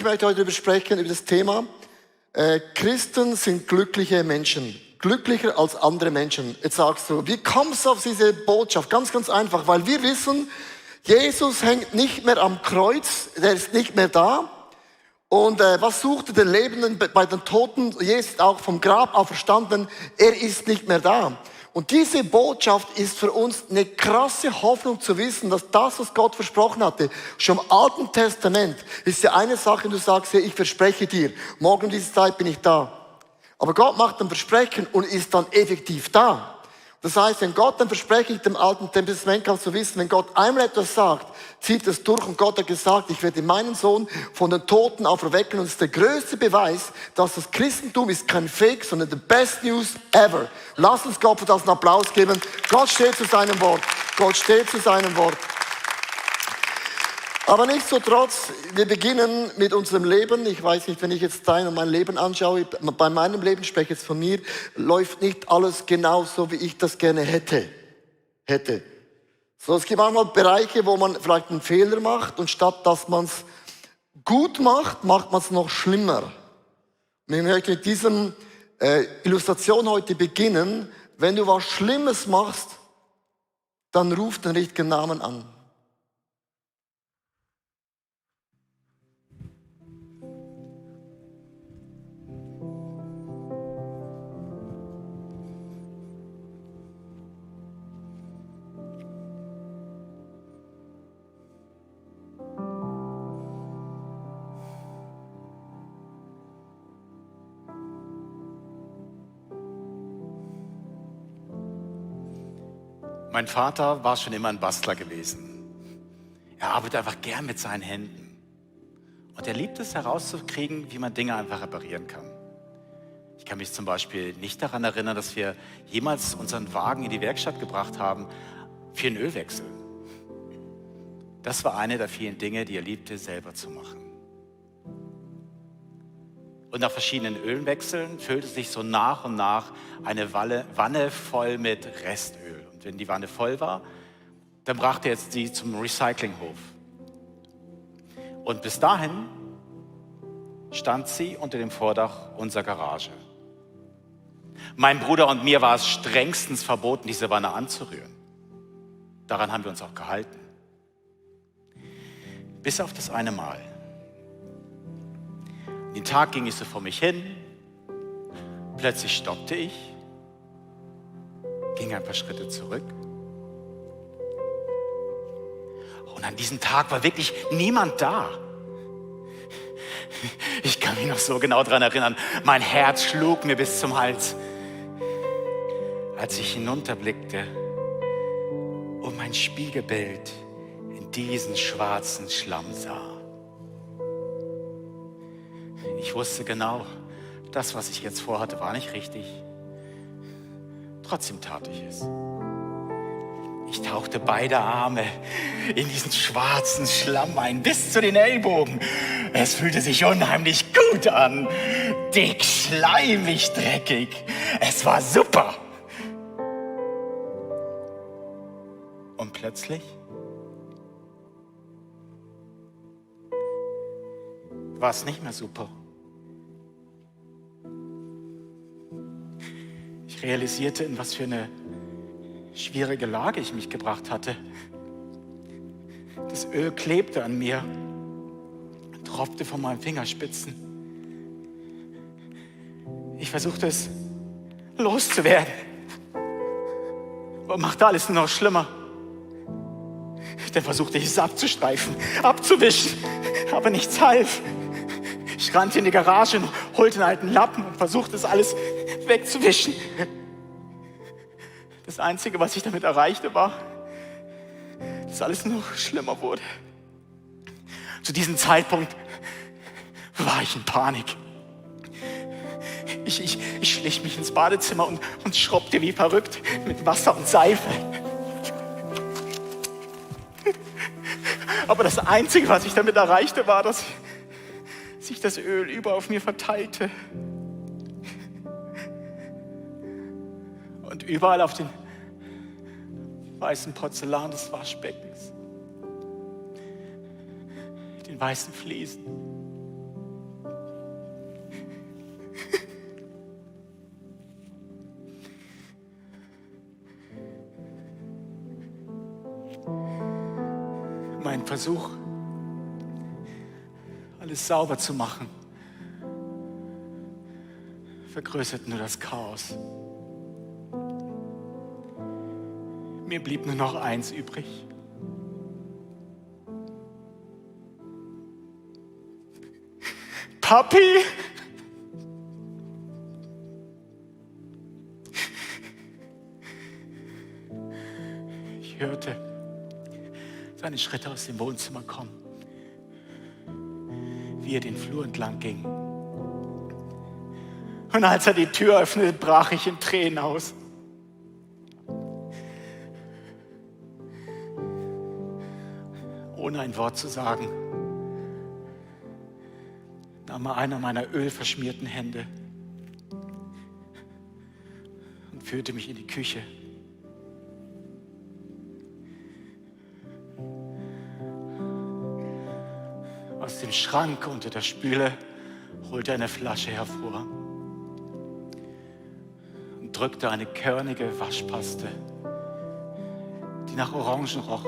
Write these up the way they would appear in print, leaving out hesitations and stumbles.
Ich möchte heute sprechen über das Thema, Christen sind glückliche Menschen. Glücklicher als andere Menschen. Jetzt sagst du, wie kommst du auf diese Botschaft? Ganz, ganz einfach, weil wir wissen, Jesus hängt nicht mehr am Kreuz, der ist nicht mehr da. Und was suchte der Lebenden bei den Toten? Jesus ist auch vom Grab auferstanden, er ist nicht mehr da. Und diese Botschaft ist für uns eine krasse Hoffnung zu wissen, dass das, was Gott versprochen hatte, schon im Alten Testament, ist ja eine Sache, du sagst, ich verspreche dir, morgen um diese Zeit bin ich da. Aber Gott macht ein Versprechen und ist dann effektiv da. Das heißt, wenn Gott ein Versprechen im Alten Testament, kannst du wissen, wenn Gott einmal etwas sagt, zieht es durch und Gott hat gesagt, ich werde meinen Sohn von den Toten auferwecken und das ist der größte Beweis, dass das Christentum ist kein Fake, sondern the best news ever. Lass uns Gott für das einen Applaus geben. Gott steht zu seinem Wort. Gott steht zu seinem Wort. Aber nichtsdestotrotz, wir beginnen mit unserem Leben. Ich weiß nicht, wenn ich jetzt dein und mein Leben anschaue, bei meinem Leben, spreche ich jetzt von mir, läuft nicht alles genau so, wie ich das gerne hätte. So, es gibt manchmal Bereiche, wo man vielleicht einen Fehler macht und statt dass man es gut macht, macht man es noch schlimmer. Und ich möchte mit dieser Illustration heute beginnen. Wenn du was Schlimmes machst, dann ruf den richtigen Namen an. Mein Vater war schon immer ein Bastler gewesen. Er arbeitet einfach gern mit seinen Händen. Und er liebt es herauszukriegen, wie man Dinge einfach reparieren kann. Ich kann mich zum Beispiel nicht daran erinnern, dass wir jemals unseren Wagen in die Werkstatt gebracht haben für einen Ölwechsel. Das war eine der vielen Dinge, die er liebte, selber zu machen. Und nach verschiedenen Ölwechseln füllte sich so nach und nach eine Wanne voll mit Restöl. Und wenn die Wanne voll war, dann brachte er sie zum Recyclinghof. Und bis dahin stand sie unter dem Vordach unserer Garage. Meinem Bruder und mir war es strengstens verboten, diese Wanne anzurühren. Daran haben wir uns auch gehalten. Bis auf das eine Mal. Den Tag ging ich so vor mich hin. Plötzlich stoppte ich, ging ein paar Schritte zurück. Und an diesem Tag war wirklich niemand da. Ich kann mich noch so genau daran erinnern, mein Herz schlug mir bis zum Hals, als ich hinunterblickte und mein Spiegelbild in diesen schwarzen Schlamm sah. Ich wusste genau, das, was ich jetzt vorhatte, war nicht richtig. Trotzdem tat ich es. Ich tauchte beide Arme in diesen schwarzen Schlamm ein, bis zu den Ellbogen. Es fühlte sich unheimlich gut an. Dick, schleimig, dreckig. Es war super. Und plötzlich war es nicht mehr super. Ich realisierte, in was für eine schwierige Lage ich mich gebracht hatte. Das Öl klebte an mir, tropfte von meinen Fingerspitzen. Ich versuchte es loszuwerden, aber machte alles nur noch schlimmer. Dann versuchte ich es abzustreifen, abzuwischen, aber nichts half. Ich rannte in die Garage und holte einen alten Lappen und versuchte es alles wegzuwischen. Das Einzige, was ich damit erreichte, war, dass alles noch schlimmer wurde. Zu diesem Zeitpunkt war ich in Panik. Ich schlich mich ins Badezimmer und schrubbte wie verrückt mit Wasser und Seife. Aber das Einzige, was ich damit erreichte, war, dass sich das Öl über auf mir verteilte. Und überall auf den weißen Porzellan des Waschbeckens, den weißen Fliesen, Versuch, alles sauber zu machen, vergrößert nur das Chaos. Mir blieb nur noch eins übrig. Papi! Ich hörte seine Schritte aus dem Wohnzimmer kommen, wie er den Flur entlang ging. Und als er die Tür öffnete, brach ich in Tränen aus. Ohne ein Wort zu sagen, nahm er einer meiner ölverschmierten Hände und führte mich in die Küche. Aus dem Schrank unter der Spüle holte er eine Flasche hervor und drückte eine körnige Waschpaste, die nach Orangen roch,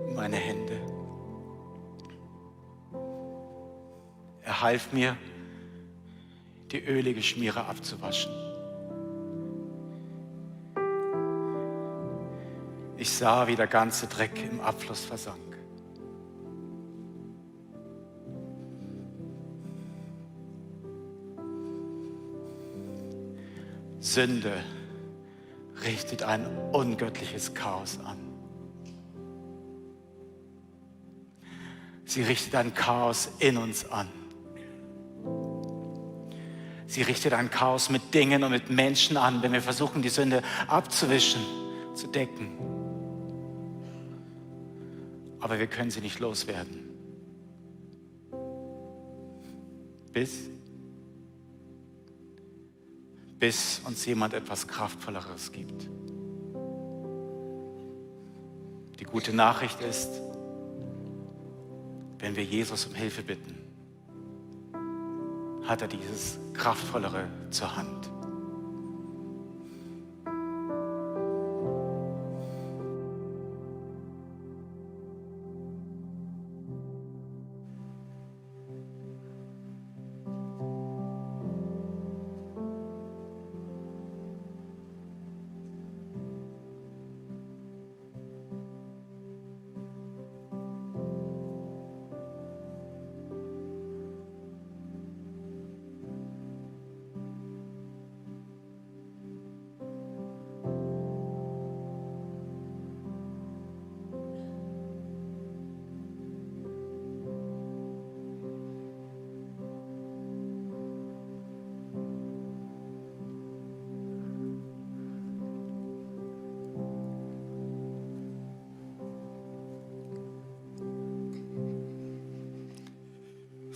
in meine Hände. Er half mir, die ölige Schmiere abzuwaschen. Ich sah, wie der ganze Dreck im Abfluss versank. Sünde richtet ein ungöttliches Chaos an. Sie richtet ein Chaos in uns an. Sie richtet ein Chaos mit Dingen und mit Menschen an, wenn wir versuchen, die Sünde abzuwischen, zu decken. Aber wir können sie nicht loswerden. Bis uns jemand etwas Kraftvolleres gibt. Die gute Nachricht ist, wenn wir Jesus um Hilfe bitten, hat er dieses Kraftvollere zur Hand.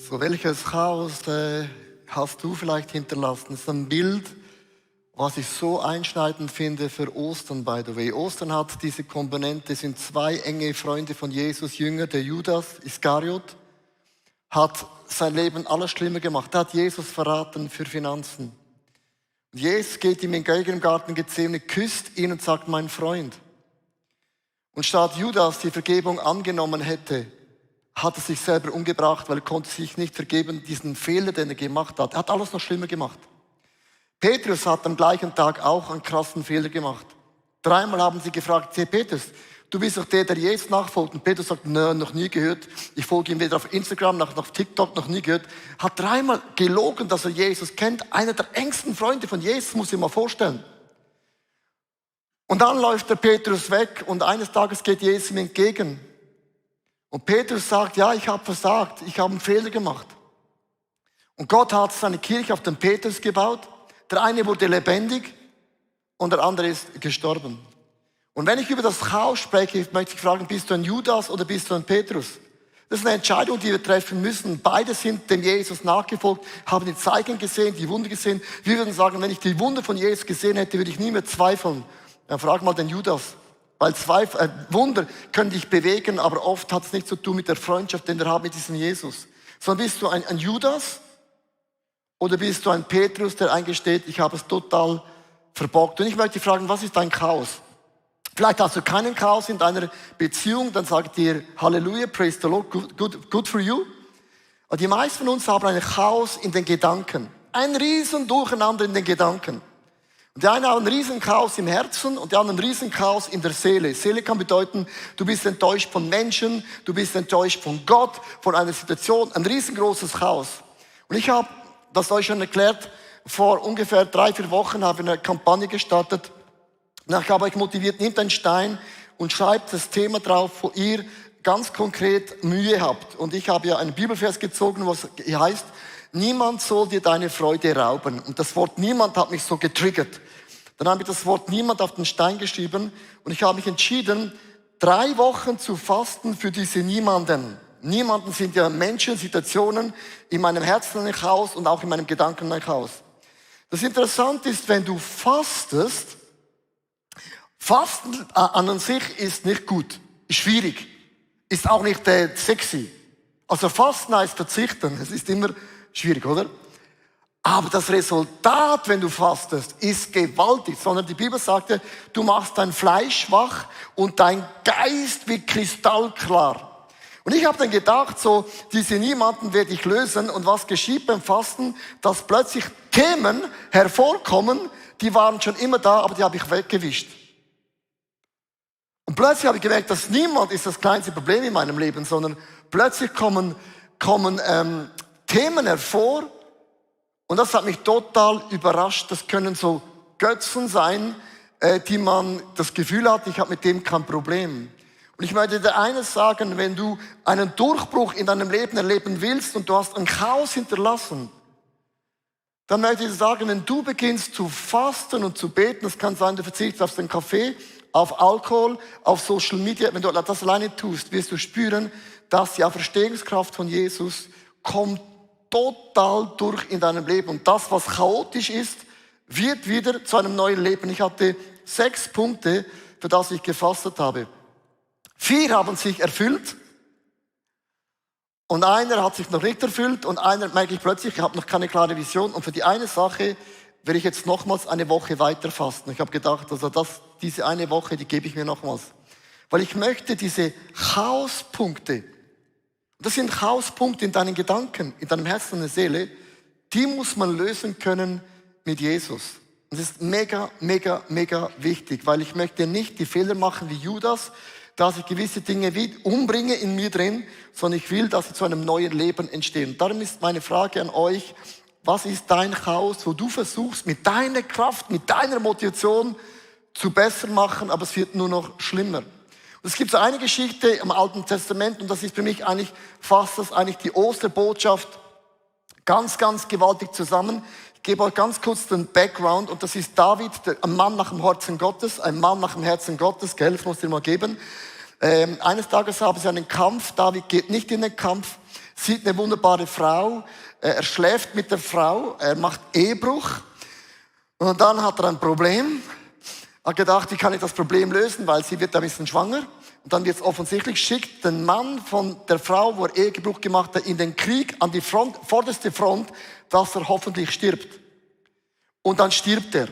So, welches Chaos hast du vielleicht hinterlassen? Das ist ein Bild, was ich so einschneidend finde für Ostern, by the way. Ostern hat diese Komponente, sind zwei enge Freunde von Jesus, Jünger, der Judas Iskariot, hat sein Leben alles schlimmer gemacht. Er hat Jesus verraten für Finanzen. Und Jesus geht ihm entgegen im Garten Gethsemane, küsst ihn und sagt, mein Freund. Und statt Judas die Vergebung angenommen hätte, hat er sich selber umgebracht, weil er konnte sich nicht vergeben, diesen Fehler, den er gemacht hat. Er hat alles noch schlimmer gemacht. Petrus hat am gleichen Tag auch einen krassen Fehler gemacht. 3-mal haben sie gefragt, hey Petrus, du bist doch der Jesus nachfolgt. Und Petrus sagt, nein, noch nie gehört. Ich folge ihm weder auf Instagram, noch auf TikTok, noch nie gehört. Hat 3-mal gelogen, dass er Jesus kennt. Einer der engsten Freunde von Jesus, muss ich mal vorstellen. Und dann läuft der Petrus weg und eines Tages geht Jesus ihm entgegen. Und Petrus sagt, ja, ich habe versagt, ich habe einen Fehler gemacht. Und Gott hat seine Kirche auf den Petrus gebaut. Der eine wurde lebendig und der andere ist gestorben. Und wenn ich über das Chaos spreche, möchte ich fragen, bist du ein Judas oder bist du ein Petrus? Das ist eine Entscheidung, die wir treffen müssen. Beide sind dem Jesus nachgefolgt, haben die Zeichen gesehen, die Wunder gesehen. Wir würden sagen, wenn ich die Wunder von Jesus gesehen hätte, würde ich nie mehr zweifeln. Dann frag mal den Judas. Weil Wunder können dich bewegen, aber oft hat es nichts zu tun mit der Freundschaft, den wir haben mit diesem Jesus. Sondern bist du ein Judas oder bist du ein Petrus, der eingesteht, ich habe es total verbockt. Und ich möchte fragen, was ist dein Chaos? Vielleicht hast du keinen Chaos in deiner Beziehung, dann sag ich dir Halleluja, praise the Lord, good for you. Aber die meisten von uns haben ein Chaos in den Gedanken. Ein riesen Durcheinander in den Gedanken. Und die einen haben ein riesen Chaos im Herzen und die anderen ein riesen Chaos in der Seele. Seele kann bedeuten, du bist enttäuscht von Menschen, du bist enttäuscht von Gott, von einer Situation, ein riesengroßes Chaos. Und ich habe das euch schon erklärt, vor ungefähr 3-4 Wochen habe ich eine Kampagne gestartet. Und ich habe euch motiviert, nehmt einen Stein und schreibt das Thema drauf, wo ihr ganz konkret Mühe habt. Und ich habe ja einen Bibelvers gezogen, was heißt, niemand soll dir deine Freude rauben. Und das Wort niemand hat mich so getriggert. Dann habe ich das Wort niemand auf den Stein geschrieben und ich habe mich entschieden, 3 Wochen zu fasten für diese Niemanden. Niemanden sind ja Menschen, Situationen in meinem Herzen ein Chaos und auch in meinem Gedanken ein Chaos. Das Interessante ist, wenn du fastest, Fasten an und sich ist nicht gut, ist schwierig, ist auch nicht sexy. Also Fasten heißt verzichten, es ist immer schwierig, oder? Aber das Resultat, wenn du fastest, ist gewaltig. Sondern die Bibel sagte, du machst dein Fleisch schwach und dein Geist wird kristallklar. Und ich habe dann gedacht, so, diese Niemanden werde ich lösen. Und was geschieht beim Fasten? Dass plötzlich Themen hervorkommen, die waren schon immer da, aber die habe ich weggewischt. Und plötzlich habe ich gemerkt, dass niemand ist das kleinste Problem in meinem Leben, sondern plötzlich kommen Themen hervor. Und das hat mich total überrascht. Das können so Götzen sein, die man das Gefühl hat, ich habe mit dem kein Problem. Und ich möchte dir eines sagen, wenn du einen Durchbruch in deinem Leben erleben willst und du hast ein Chaos hinterlassen, dann möchte ich dir sagen, wenn du beginnst zu fasten und zu beten, das kann sein, du verzichtest auf den Kaffee, auf Alkohol, auf Social Media, wenn du das alleine tust, wirst du spüren, dass die Auferstehungskraft von Jesus kommt total durch in deinem Leben. Und das, was chaotisch ist, wird wieder zu einem neuen Leben. Ich hatte 6 Punkte, für das ich gefastet habe. 4 haben sich erfüllt. Und einer hat sich noch nicht erfüllt. Und einer merke ich plötzlich, ich habe noch keine klare Vision. Und für die eine Sache werde ich jetzt nochmals eine Woche weiter fasten. Ich habe gedacht, also diese eine Woche, die gebe ich mir nochmals. Weil ich möchte diese Chaospunkte, das sind Chaospunkte in deinen Gedanken, in deinem Herzen und der Seele, die muss man lösen können mit Jesus. Und das ist mega, mega, mega wichtig, weil ich möchte nicht die Fehler machen wie Judas, dass ich gewisse Dinge umbringe in mir drin, sondern ich will, dass sie zu einem neuen Leben entstehen. Darum ist meine Frage an euch, was ist dein Chaos, wo du versuchst, mit deiner Kraft, mit deiner Motivation zu besser machen, aber es wird nur noch schlimmer. Und es gibt so eine Geschichte im Alten Testament und das ist für mich fasst das die Osterbotschaft ganz, ganz gewaltig zusammen. Ich gebe euch ganz kurz den Background und das ist David, ein Mann nach dem Herzen Gottes, ein Mann nach dem Herzen Gottes, gell, das muss ich dir mal geben. Eines Tages haben sie einen Kampf, David geht nicht in den Kampf, sieht eine wunderbare Frau, er schläft mit der Frau, er macht Ehebruch und dann hat er ein Problem. Hat gedacht, wie kann ich das Problem lösen, weil sie wird ein bisschen schwanger. Und dann wird es offensichtlich, schickt den Mann von der Frau, wo er Ehebruch gemacht hat, in den Krieg, an die vorderste Front, dass er hoffentlich stirbt. Und dann stirbt er.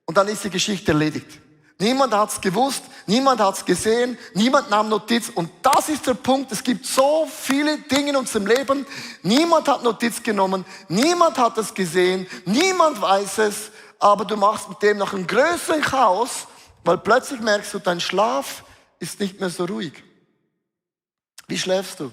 Und dann ist die Geschichte erledigt. Niemand hat es gewusst, niemand hat es gesehen, niemand nahm Notiz. Und das ist der Punkt, es gibt so viele Dinge in unserem Leben, niemand hat Notiz genommen, niemand hat es gesehen, niemand weiß es, aber du machst mit dem noch einen größeren Chaos, weil plötzlich merkst du, dein Schlaf ist nicht mehr so ruhig. Wie schläfst du?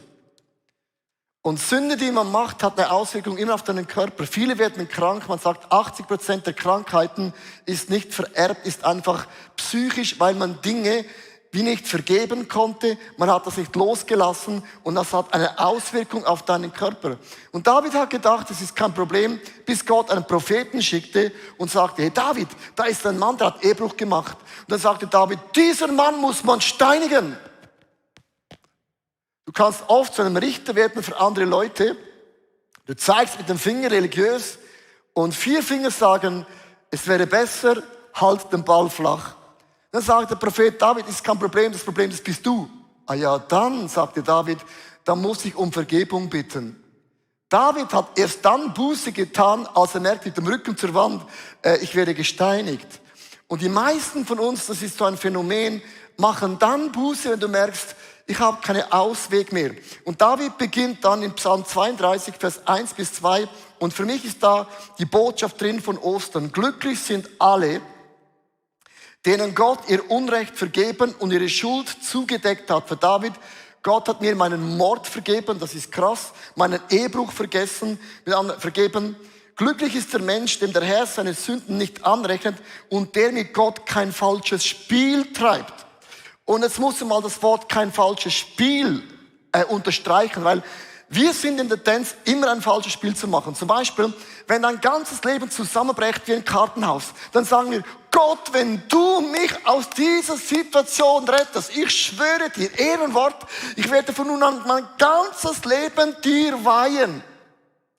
Und Sünde, die man macht, hat eine Auswirkung immer auf deinen Körper. Viele werden krank, man sagt 80% der Krankheiten ist nicht vererbt, ist einfach psychisch, weil man Dinge wie nicht vergeben konnte, man hat das nicht losgelassen und das hat eine Auswirkung auf deinen Körper. Und David hat gedacht, das ist kein Problem, bis Gott einen Propheten schickte und sagte, hey David, da ist ein Mann, der hat Ehebruch gemacht. Und dann sagte David, dieser Mann muss man steinigen. Du kannst oft zu einem Richter werden für andere Leute, du zeigst mit dem Finger religiös und 4 Finger sagen, es wäre besser, halt den Ball flach. Dann sagt der Prophet David, ist kein Problem, das Problem das bist du. Ah ja, dann, sagte David, dann muss ich um Vergebung bitten. David hat erst dann Buße getan, als er merkt mit dem Rücken zur Wand, ich werde gesteinigt. Und die meisten von uns, das ist so ein Phänomen, machen dann Buße, wenn du merkst, ich habe keinen Ausweg mehr. Und David beginnt dann in Psalm 32, Vers 1 bis 2. Und für mich ist da die Botschaft drin von Ostern. Glücklich sind alle, denen Gott ihr Unrecht vergeben und ihre Schuld zugedeckt hat. Für David, Gott hat mir meinen Mord vergeben, das ist krass, meinen Ehebruch vergeben. Glücklich ist der Mensch, dem der Herr seine Sünden nicht anrechnet und der mit Gott kein falsches Spiel treibt. Und jetzt muss man mal das Wort kein falsches Spiel unterstreichen, weil wir sind in der Tendenz, immer ein falsches Spiel zu machen. Zum Beispiel, wenn dein ganzes Leben zusammenbricht wie ein Kartenhaus, dann sagen wir, Gott, wenn du mich aus dieser Situation rettest, ich schwöre dir, Ehrenwort, ich werde von nun an mein ganzes Leben dir weihen.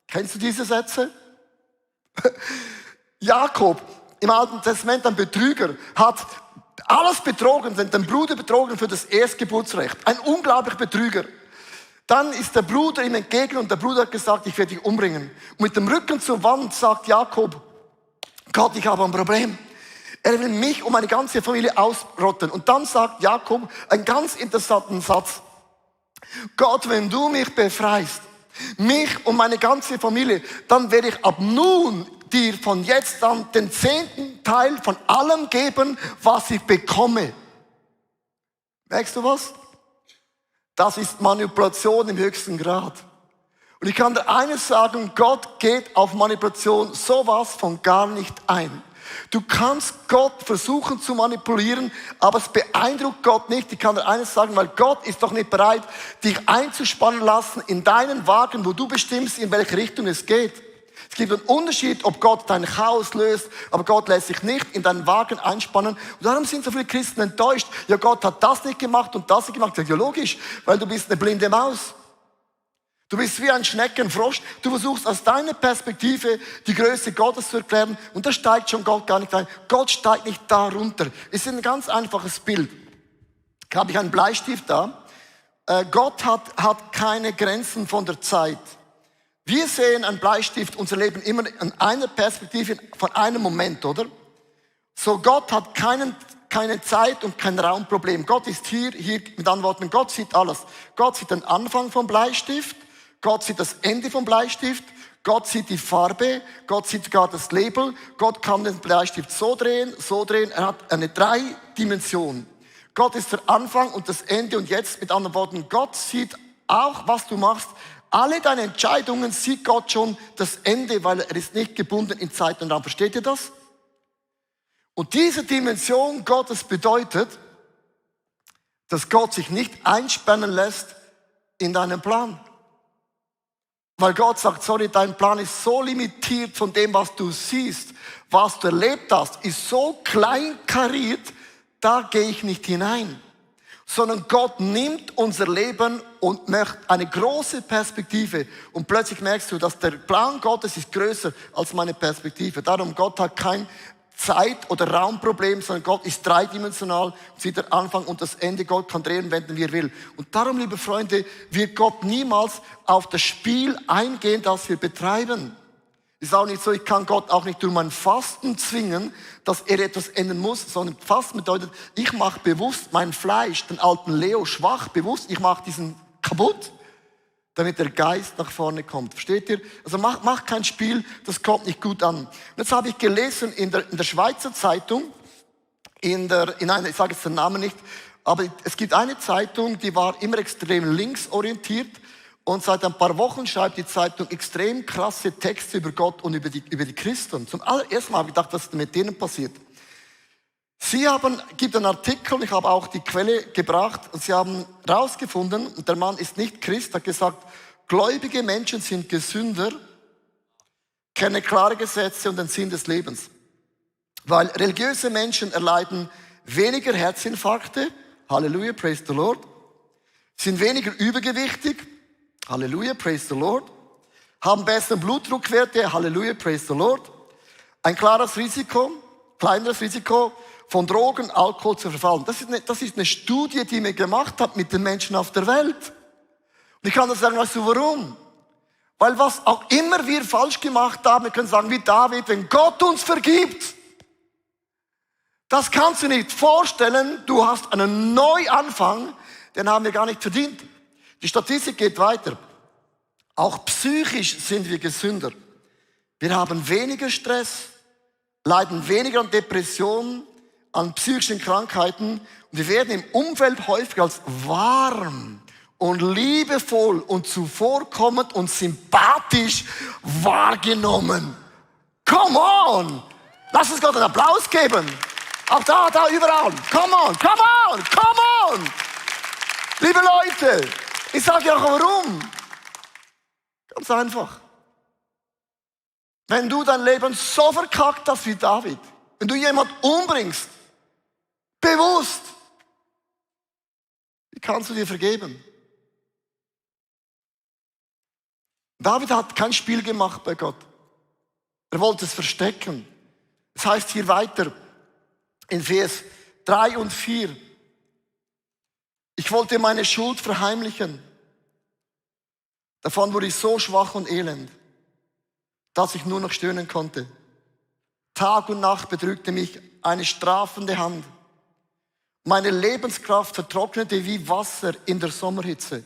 Kennst du diese Sätze? Jakob, im Alten Testament ein Betrüger, hat alles betrogen, den Bruder betrogen für das Erstgeburtsrecht. Ein unglaublicher Betrüger. Dann ist der Bruder ihm entgegen und der Bruder hat gesagt, ich werde dich umbringen. Und mit dem Rücken zur Wand sagt Jakob, Gott, ich habe ein Problem. Er will mich und meine ganze Familie ausrotten. Und dann sagt Jakob einen ganz interessanten Satz. Gott, wenn du mich befreist, mich und meine ganze Familie, dann werde ich ab nun dir von jetzt an den 10. Teil von allem geben, was ich bekomme. Merkst du was? Das ist Manipulation im höchsten Grad. Und ich kann dir eines sagen, Gott geht auf Manipulation sowas von gar nicht ein. Du kannst Gott versuchen zu manipulieren, aber es beeindruckt Gott nicht. Ich kann dir eines sagen, weil Gott ist doch nicht bereit, dich einzuspannen lassen in deinen Wagen, wo du bestimmst, in welche Richtung es geht. Es gibt einen Unterschied, ob Gott dein Chaos löst, aber Gott lässt sich nicht in deinen Wagen einspannen. Und darum sind so viele Christen enttäuscht. Ja, Gott hat das nicht gemacht und das nicht gemacht. Ja, logisch, weil du bist eine blinde Maus. Du bist wie ein Schneckenfrosch. Du versuchst aus deiner Perspektive die Größe Gottes zu erklären und da steigt schon Gott gar nicht ein. Gott steigt nicht da runter. Es ist ein ganz einfaches Bild. Da habe ich einen Bleistift da. Gott hat keine Grenzen von der Zeit. Wir sehen einen Bleistift, unser Leben immer in einer Perspektive, von einem Moment, oder? So, Gott hat keine Zeit und kein Raumproblem. Gott ist hier mit Antworten. Gott sieht alles. Gott sieht den Anfang vom Bleistift. Gott sieht das Ende vom Bleistift. Gott sieht die Farbe. Gott sieht sogar das Label. Gott kann den Bleistift so drehen, so drehen. Er hat eine 3-Dimension. Gott ist der Anfang und das Ende. Und jetzt mit anderen Worten, Gott sieht auch, was du machst. Alle deine Entscheidungen sieht Gott schon das Ende, weil er ist nicht gebunden in Zeit und Raum. Versteht ihr das? Und diese Dimension Gottes bedeutet, dass Gott sich nicht einspannen lässt in deinen Plan. Weil Gott sagt, sorry, dein Plan ist so limitiert von dem, was du siehst, was du erlebt hast, ist so kleinkariert, da gehe ich nicht hinein. Sondern Gott nimmt unser Leben und möchte eine große Perspektive. Und plötzlich merkst du, dass der Plan Gottes ist größer als meine Perspektive. Darum, Gott hat kein Zeit- oder Raumproblem, sondern Gott ist dreidimensional, sieht der Anfang und das Ende. Gott kann drehen und wenden, wie er will. Und darum, liebe Freunde, wird Gott niemals auf das Spiel eingehen, das wir betreiben. Ist auch nicht so, ich kann Gott auch nicht durch mein Fasten zwingen, dass er etwas ändern muss, sondern Fasten bedeutet, ich mache bewusst mein Fleisch, den alten Leo, schwach, bewusst, ich mache diesen kaputt, damit der Geist nach vorne kommt. Versteht ihr? Also mach kein Spiel, das kommt nicht gut an. Und jetzt habe ich gelesen in der Schweizer Zeitung, ich sage jetzt den Namen nicht, aber es gibt eine Zeitung, die war immer extrem linksorientiert. Und seit ein paar Wochen schreibt die Zeitung extrem krasse Texte über Gott und über die Christen. Zum allerersten Mal habe ich gedacht, was ist mit denen passiert? Gibt einen Artikel, ich habe auch die Quelle gebracht, und sie haben herausgefunden, und der Mann ist nicht Christ, hat gesagt, gläubige Menschen sind gesünder, kennen klare Gesetze und den Sinn des Lebens. Weil religiöse Menschen erleiden weniger Herzinfarkte, Halleluja, praise the Lord, sind weniger übergewichtig, Halleluja, praise the Lord. Haben bessere Blutdruckwerte, Halleluja, praise the Lord. Ein kleineres Risiko von Drogen, Alkohol zu verfallen. Das ist eine Studie, die man gemacht hat mit den Menschen auf der Welt. Und ich kann das sagen, weißt du warum? Weil was auch immer wir falsch gemacht haben, wir können sagen wie David, wenn Gott uns vergibt, Das kannst du nicht vorstellen. Du hast einen Neuanfang, den haben wir gar nicht verdient. Die Statistik geht weiter. Auch psychisch sind wir gesünder. Wir haben weniger Stress, leiden weniger an Depressionen, an psychischen Krankheiten. Und wir werden im Umfeld häufig als warm und liebevoll und zuvorkommend und sympathisch wahrgenommen. Come on! Lass uns Gott einen Applaus geben. Auch da, überall. Come on, come on, come on! Liebe Leute, ich sage ja auch warum. Ganz einfach. Wenn du dein Leben so verkackt hast wie David, wenn du jemanden umbringst, bewusst, wie kannst du dir vergeben? David hat kein Spiel gemacht bei Gott. Er wollte es verstecken. Es heißt hier weiter in Vers 3 und 4. Ich wollte meine Schuld verheimlichen. Davon wurde ich so schwach und elend, dass ich nur noch stöhnen konnte. Tag und Nacht bedrückte mich eine strafende Hand. Meine Lebenskraft vertrocknete wie Wasser in der Sommerhitze.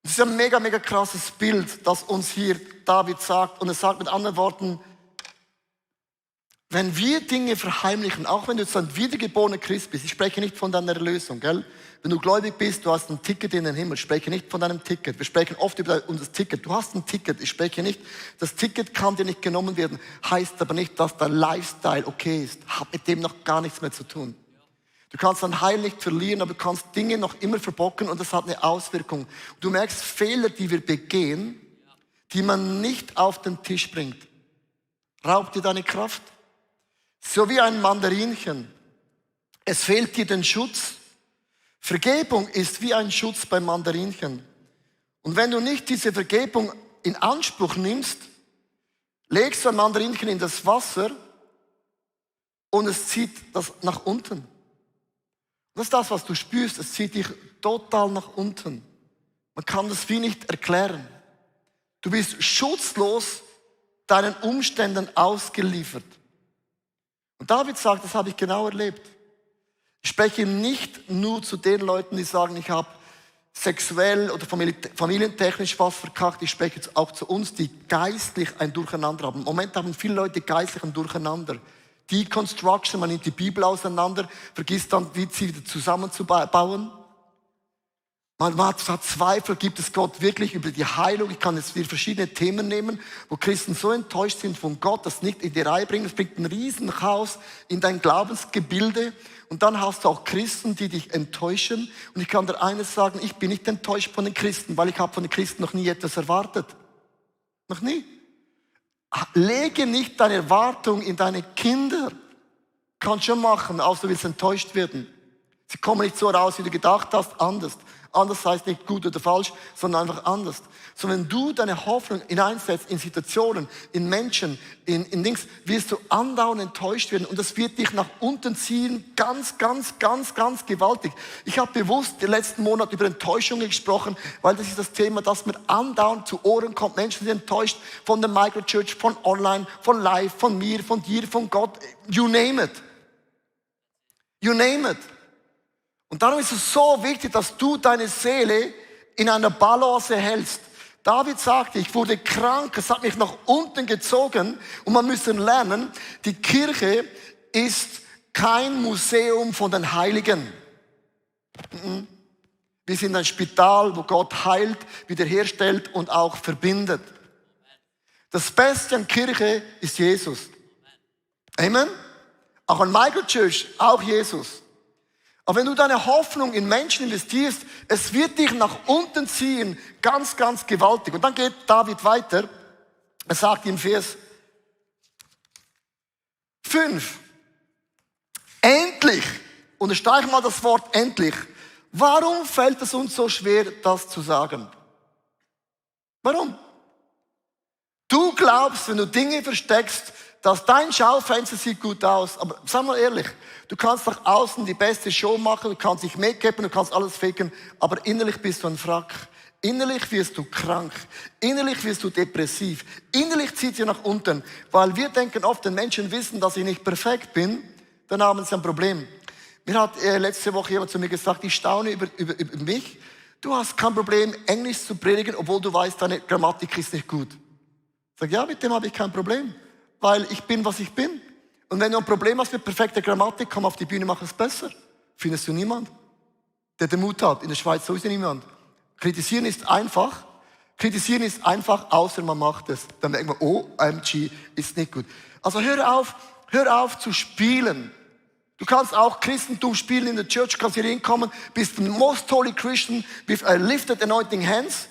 Das ist ein mega, mega krasses Bild, das uns hier David sagt. Und er sagt mit anderen Worten, wenn wir Dinge verheimlichen, auch wenn du jetzt ein wiedergeborener Christ bist, ich spreche nicht von deiner Erlösung, gell? Wenn du gläubig bist, du hast ein Ticket in den Himmel, ich spreche nicht von deinem Ticket. Wir sprechen oft über unser Ticket. Du hast ein Ticket, ich spreche nicht. Das Ticket kann dir nicht genommen werden, heißt aber nicht, dass dein Lifestyle okay ist. Hat mit dem noch gar nichts mehr zu tun. Du kannst dein Heil nicht verlieren, aber du kannst Dinge noch immer verbocken und das hat eine Auswirkung. Du merkst Fehler, die wir begehen, die man nicht auf den Tisch bringt. Raubt dir deine Kraft. So wie ein Mandarinchen. Es fehlt dir den Schutz. Vergebung ist wie ein Schutz beim Mandarinchen. Und wenn du nicht diese Vergebung in Anspruch nimmst, legst du ein Mandarinchen in das Wasser und es zieht das nach unten. Das ist das, was du spürst. Es zieht dich total nach unten. Man kann das wie nicht erklären. Du bist schutzlos deinen Umständen ausgeliefert. Und David sagt, das habe ich genau erlebt. Ich spreche nicht nur zu den Leuten, die sagen, ich habe sexuell oder familientechnisch was verkackt. Ich spreche jetzt auch zu uns, die geistlich ein Durcheinander haben. Im Moment haben viele Leute geistlich ein Durcheinander. Deconstruction, man nimmt die Bibel auseinander, vergisst dann, wie sie wieder zusammenzubauen. Man hat Zweifel, gibt es Gott wirklich über die Heilung? Ich kann jetzt wieder verschiedene Themen nehmen, wo Christen so enttäuscht sind von Gott, das nicht in die Reihe bringen. Es bringt einen riesen Chaos in dein Glaubensgebilde. Und dann hast du auch Christen, die dich enttäuschen. Und ich kann dir eines sagen, ich bin nicht enttäuscht von den Christen, weil ich habe von den Christen noch nie etwas erwartet. Noch nie. Lege nicht deine Erwartung in deine Kinder. Kannst schon machen, außer du willst enttäuscht werden. Sie kommen nicht so raus, wie du gedacht hast, anders. Anders heißt nicht gut oder falsch, sondern einfach anders. So, wenn du deine Hoffnung hineinsetzt in Situationen, in Menschen, in Dings, wirst du andauernd enttäuscht werden und das wird dich nach unten ziehen, ganz, ganz, ganz, ganz gewaltig. Ich habe bewusst die letzten Monate über Enttäuschungen gesprochen, weil das ist das Thema, das mir andauernd zu Ohren kommt. Menschen sind enttäuscht von der Microchurch, von online, von live, von mir, von dir, von Gott. You name it. You name it. Und darum ist es so wichtig, dass du deine Seele in einer Balance hältst. David sagte, ich wurde krank, es hat mich nach unten gezogen und man müssen lernen, die Kirche ist kein Museum von den Heiligen. Wir sind ein Spital, wo Gott heilt, wiederherstellt und auch verbindet. Das Beste an Kirche ist Jesus. Amen? Auch an Microchurch, auch Jesus. Aber wenn du deine Hoffnung in Menschen investierst, es wird dich nach unten ziehen, ganz, ganz gewaltig. Und dann geht David weiter. Er sagt im Vers 5, endlich, unterstreiche mal das Wort endlich. Warum fällt es uns so schwer, das zu sagen? Warum? Du glaubst, wenn du Dinge versteckst, dass dein Schaufenster sieht gut aus, aber sag mal ehrlich, du kannst nach außen die beste Show machen, du kannst dich make-upen, du kannst alles faken, aber innerlich bist du ein Wrack. Innerlich wirst du krank, innerlich wirst du depressiv, innerlich zieht sie nach unten, weil wir denken oft, wenn Menschen wissen, dass ich nicht perfekt bin, dann haben sie ein Problem. Mir hat letzte Woche jemand zu mir gesagt, ich staune über mich. Du hast kein Problem, Englisch zu predigen, obwohl du weißt, deine Grammatik ist nicht gut. Ich sage, ja, mit dem habe ich kein Problem, weil ich bin, was ich bin. Und wenn du ein Problem hast mit perfekter Grammatik, komm auf die Bühne, mach es besser. Findest du niemand, der den Mut hat? In der Schweiz sowieso niemand. Kritisieren ist einfach, außer man macht es. Dann denkt man, oh, OMG, ist nicht gut. Also hör auf zu spielen. Du kannst auch Christentum spielen in der Church, kannst hier hinkommen, bist ein most holy Christian with a lifted anointing hands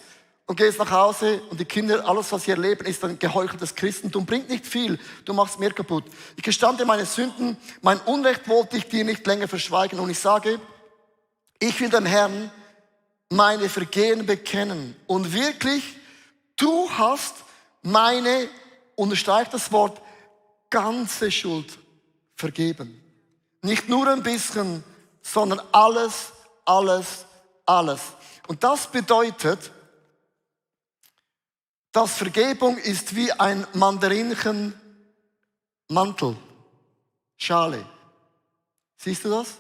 und gehst nach Hause und die Kinder, alles was sie erleben, ist ein geheucheltes Christentum. Bringt nicht viel, du machst mehr kaputt. Ich gestande meine Sünden, mein Unrecht wollte ich dir nicht länger verschweigen und ich sage, ich will dem Herrn meine Vergehen bekennen. Und wirklich, du hast meine, unterstreich das Wort, ganze Schuld vergeben. Nicht nur ein bisschen, sondern alles, alles, alles. Und das bedeutet, dass Vergebung ist wie ein Mandarinchen Mantel, Schale. Siehst du das?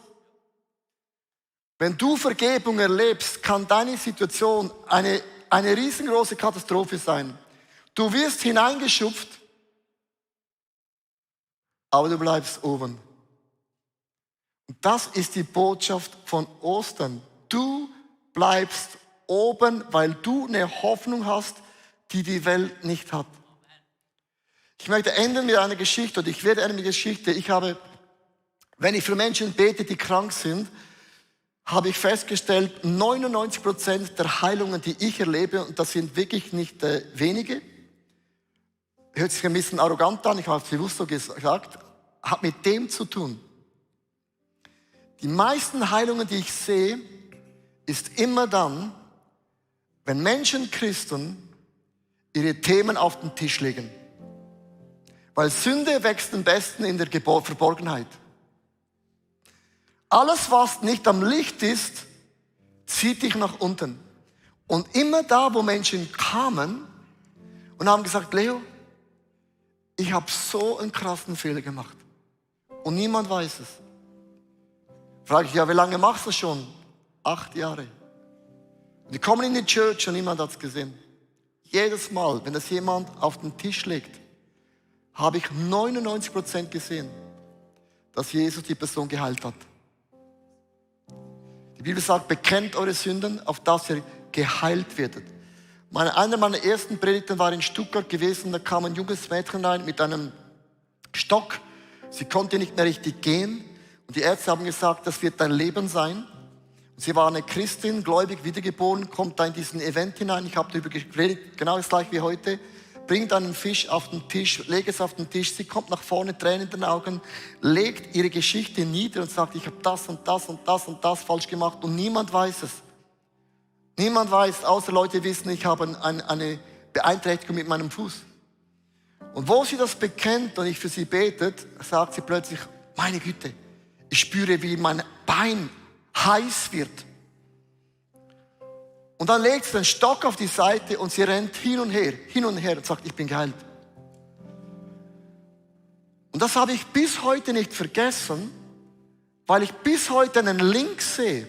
Wenn du Vergebung erlebst, kann deine Situation eine riesengroße Katastrophe sein. Du wirst hineingeschupft, aber du bleibst oben. Und das ist die Botschaft von Ostern. Du bleibst oben, weil du eine Hoffnung hast, die die Welt nicht hat. Ich möchte enden mit einer Geschichte, oder ich werde enden mit einer Geschichte. Wenn ich für Menschen bete, die krank sind, habe ich festgestellt, 99% der Heilungen, die ich erlebe, und das sind wirklich nicht wenige, hört sich ein bisschen arrogant an, ich habe es bewusst so gesagt, hat mit dem zu tun. Die meisten Heilungen, die ich sehe, ist immer dann, wenn Menschen, Christen, ihre Themen auf den Tisch legen. Weil Sünde wächst am besten in der Verborgenheit. Alles, was nicht am Licht ist, zieht dich nach unten. Und immer da, wo Menschen kamen und haben gesagt, Leo, ich habe so einen krassen Fehler gemacht. Und niemand weiß es. Frage ich, ja, wie lange machst du das schon? 8 Jahre. Und die kommen in die Church und niemand hat es gesehen. Jedes Mal, wenn das jemand auf den Tisch legt, habe ich 99% gesehen, dass Jesus die Person geheilt hat. Die Bibel sagt, bekennt eure Sünden, auf dass ihr geheilt werdet. Einer meiner ersten Predigten war in Stuttgart gewesen, da kam ein junges Mädchen rein mit einem Stock. Sie konnte nicht mehr richtig gehen. Und die Ärzte haben gesagt, das wird dein Leben sein. Und sie war eine Christin, gläubig, wiedergeboren, kommt da in diesen Event hinein. Ich habe darüber geredet, genau das gleiche wie heute. Bringt einen Fisch auf den Tisch, legt es auf den Tisch. Sie kommt nach vorne, Tränen in den Augen, legt ihre Geschichte nieder und sagt, ich habe das und das und das und das falsch gemacht. Und niemand weiß es. Niemand weiß, außer Leute wissen, ich habe eine Beeinträchtigung mit meinem Fuß. Und wo sie das bekennt und ich für sie betet, sagt sie plötzlich, meine Güte, ich spüre, wie mein Bein heiß wird. Und dann legt sie den Stock auf die Seite und sie rennt hin und her und sagt, ich bin geheilt. Und das habe ich bis heute nicht vergessen, weil ich bis heute einen Link sehe.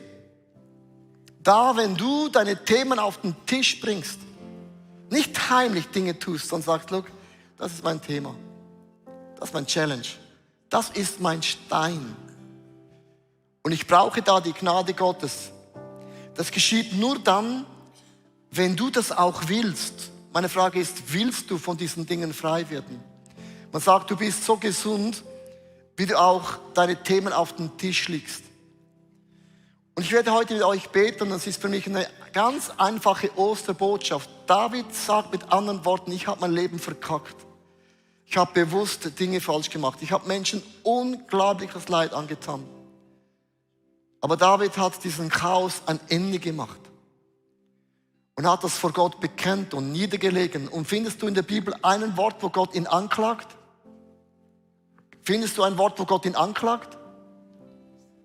Da, wenn du deine Themen auf den Tisch bringst, nicht heimlich Dinge tust, sondern sagst, look, das ist mein Thema. Das ist mein Challenge. Das ist mein Stein. Und ich brauche da die Gnade Gottes. Das geschieht nur dann, wenn du das auch willst. Meine Frage ist, willst du von diesen Dingen frei werden? Man sagt, du bist so gesund, wie du auch deine Themen auf den Tisch legst. Und ich werde heute mit euch beten, und das ist für mich eine ganz einfache Osterbotschaft. David sagt mit anderen Worten, ich habe mein Leben verkackt. Ich habe bewusst Dinge falsch gemacht. Ich habe Menschen unglaubliches Leid angetan. Aber David hat diesem Chaos ein Ende gemacht. Und hat das vor Gott bekennt und niedergelegen. Und findest du in der Bibel ein Wort, wo Gott ihn anklagt? Findest du ein Wort, wo Gott ihn anklagt?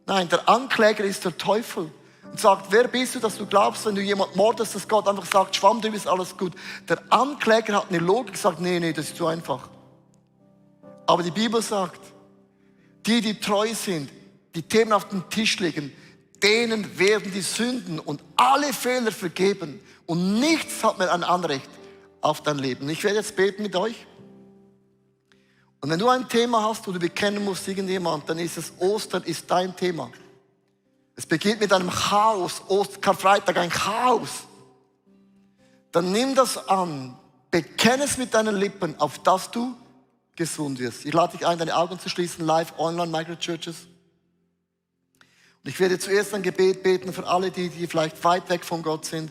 Nein, der Ankläger ist der Teufel. Und sagt, wer bist du, dass du glaubst, wenn du jemand mordest, dass Gott einfach sagt, schwamm drüber, ist alles gut. Der Ankläger hat eine Logik, sagt, nee, das ist zu einfach. Aber die Bibel sagt, die treu sind, die Themen auf den Tisch legen, denen werden die Sünden und alle Fehler vergeben. Und nichts hat mehr ein Anrecht auf dein Leben. Ich werde jetzt beten mit euch. Und wenn du ein Thema hast, wo du bekennen musst, irgendjemand, dann ist es Ostern ist dein Thema. Es beginnt mit einem Chaos, Karfreitag, ein Chaos. Dann nimm das an, bekenne es mit deinen Lippen, auf dass du gesund wirst. Ich lade dich ein, deine Augen zu schließen, live, online, Microchurches. Und ich werde zuerst ein Gebet beten für alle, die vielleicht weit weg von Gott sind.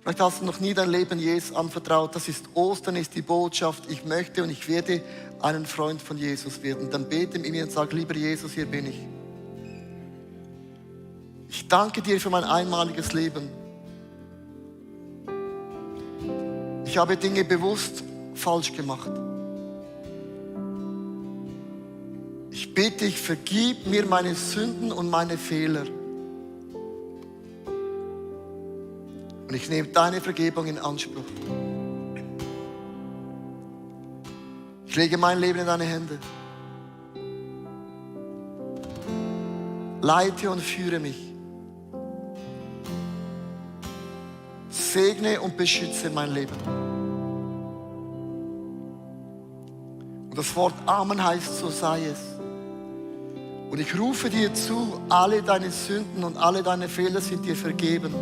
Vielleicht hast du noch nie dein Leben Jesus anvertraut. Das ist Ostern, ist die Botschaft. Ich möchte und ich werde einen Freund von Jesus werden. Dann bete mit mir und sag, lieber Jesus, hier bin ich. Ich danke dir für mein einmaliges Leben. Ich habe Dinge bewusst falsch gemacht. Ich bitte dich, vergib mir meine Sünden und meine Fehler. Und ich nehme deine Vergebung in Anspruch. Ich lege mein Leben in deine Hände. Leite und führe mich. Segne und beschütze mein Leben. Und das Wort Amen heißt, so sei es. Und ich rufe dir zu, alle deine Sünden und alle deine Fehler sind dir vergeben.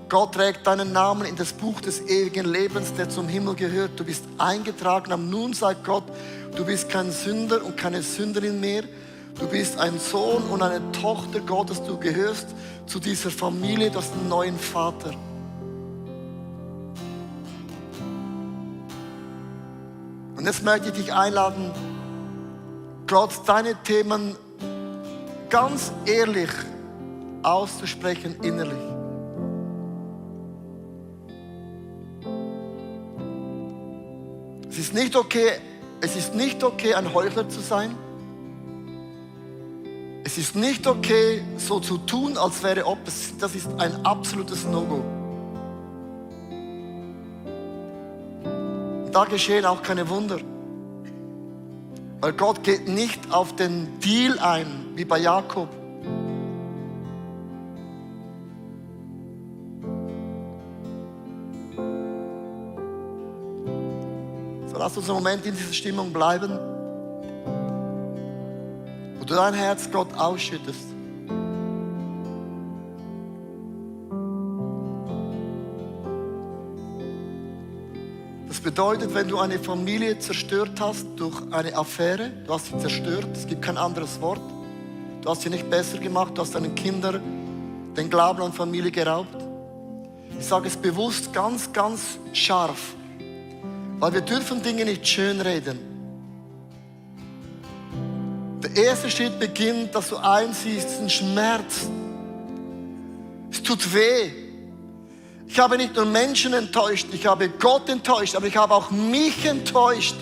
Gott trägt deinen Namen in das Buch des ewigen Lebens, der zum Himmel gehört. Du bist eingetragen am Nun, sagt Gott, du bist kein Sünder und keine Sünderin mehr. Du bist ein Sohn und eine Tochter Gottes. Du gehörst zu dieser Familie, du hast einen neuen Vater. Und jetzt möchte ich dich einladen, Gott deine Themen ganz ehrlich auszusprechen innerlich. Es ist nicht okay, ein Heuchler zu sein. Es ist nicht okay, so zu tun, als wäre ob. Das ist ein absolutes No-Go. Da geschehen auch keine Wunder. Weil Gott geht nicht auf den Deal ein, wie bei Jakob. So, lass uns einen Moment in dieser Stimmung bleiben, wo du dein Herz Gott ausschüttest. Das bedeutet, wenn du eine Familie zerstört hast durch eine Affäre, du hast sie zerstört, es gibt kein anderes Wort. Du hast sie nicht besser gemacht, du hast deinen Kindern den Glauben an Familie geraubt. Ich sage es bewusst ganz, ganz scharf, weil wir dürfen Dinge nicht schönreden. Der erste Schritt beginnt, dass du einsiehst, es ist ein Schmerz. Es tut weh. Ich habe nicht nur Menschen enttäuscht, ich habe Gott enttäuscht, aber ich habe auch mich enttäuscht.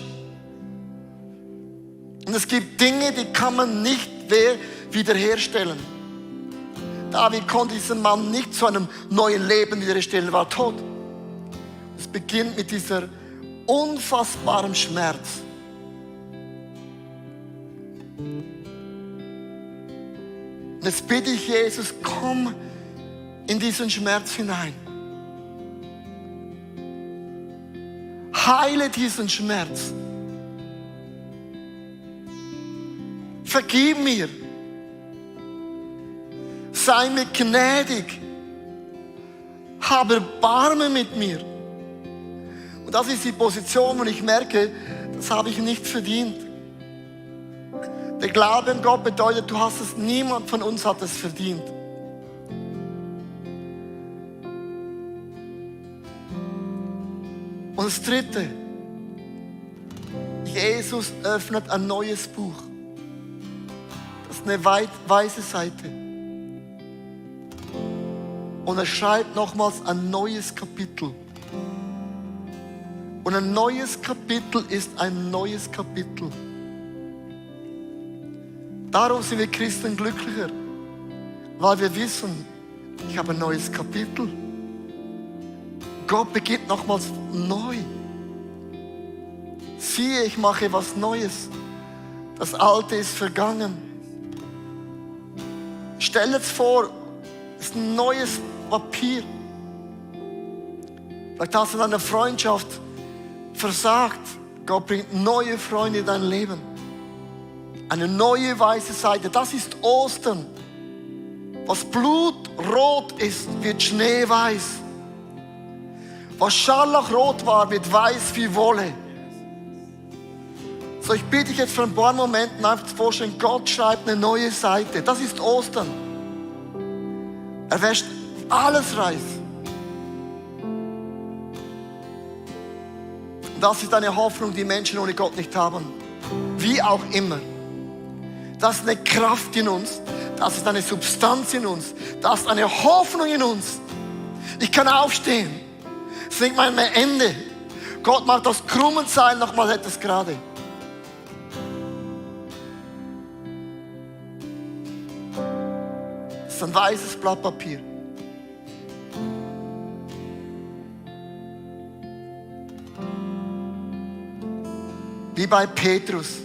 Und es gibt Dinge, die kann man nicht wiederherstellen. David konnte diesen Mann nicht zu einem neuen Leben wiederherstellen, er war tot. Es beginnt mit dieser unfassbaren Schmerz. Und jetzt bitte ich Jesus, komm in diesen Schmerz hinein. Heile diesen Schmerz. Vergib mir. Sei mir gnädig. Habe Erbarmen mit mir. Und das ist die Position, wo ich merke, das habe ich nicht verdient. Der Glaube an Gott bedeutet, du hast es, niemand von uns hat es verdient. Und das Dritte, Jesus öffnet ein neues Buch. Das ist eine weiße Seite. Und er schreibt nochmals ein neues Kapitel. Und ein neues Kapitel ist ein neues Kapitel. Darum sind wir Christen glücklicher, weil wir wissen, ich habe ein neues Kapitel. Gott beginnt nochmals neu. Siehe, ich mache was Neues. Das Alte ist vergangen. Stell dir vor, es ist ein neues Papier. Vielleicht hast du in deiner Freundschaft versagt. Gott bringt neue Freunde in dein Leben. Eine neue weiße Seite. Das ist Ostern. Was blutrot ist, wird schneeweiß. Was scharlachrot war, wird weiß wie Wolle. So, ich bitte dich jetzt für ein paar Momenten einfach zu vorstellen, Gott schreibt eine neue Seite. Das ist Ostern. Er wäscht alles rein. Das ist eine Hoffnung, die Menschen ohne Gott nicht haben. Wie auch immer. Das ist eine Kraft in uns. Das ist eine Substanz in uns. Das ist eine Hoffnung in uns. Ich kann aufstehen. Es ist nicht mein Ende. Gott macht aus krummen Zeilen nochmal etwas gerade. Es ist ein weißes Blatt Papier. Wie bei Petrus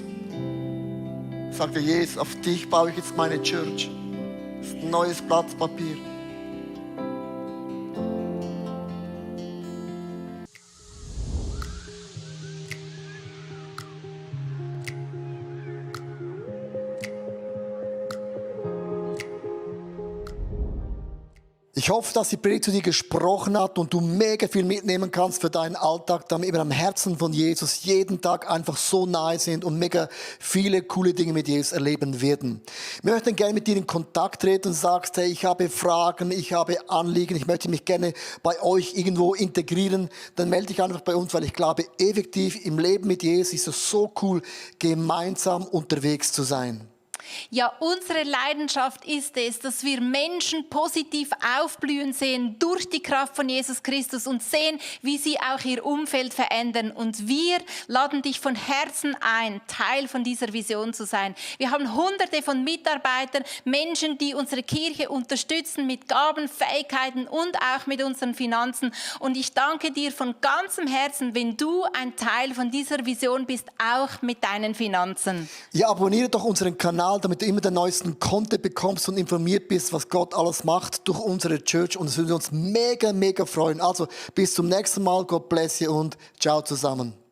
sagte Jesus, auf dich baue ich jetzt meine Church. Das ist ein neues Blatt Papier. Ich hoffe, dass die Predigt zu dir gesprochen hat und du mega viel mitnehmen kannst für deinen Alltag, damit wir am Herzen von Jesus jeden Tag einfach so nahe sind und mega viele coole Dinge mit Jesus erleben werden. Wir möchten gerne mit dir in Kontakt treten und sagst, hey, ich habe Fragen, ich habe Anliegen, ich möchte mich gerne bei euch irgendwo integrieren, dann melde dich einfach bei uns, weil ich glaube, effektiv im Leben mit Jesus ist es so cool, gemeinsam unterwegs zu sein. Ja, unsere Leidenschaft ist es, dass wir Menschen positiv aufblühen sehen durch die Kraft von Jesus Christus und sehen, wie sie auch ihr Umfeld verändern. Und wir laden dich von Herzen ein, Teil von dieser Vision zu sein. Wir haben Hunderte von Mitarbeitern, Menschen, die unsere Kirche unterstützen mit Gaben, Fähigkeiten und auch mit unseren Finanzen. Und ich danke dir von ganzem Herzen, wenn du ein Teil von dieser Vision bist, auch mit deinen Finanzen. Ja, abonniere doch unseren Kanal, damit du immer den neuesten Content bekommst und informiert bist, was Gott alles macht durch unsere Church. Und es würde uns mega, mega freuen. Also bis zum nächsten Mal. God bless you und ciao zusammen.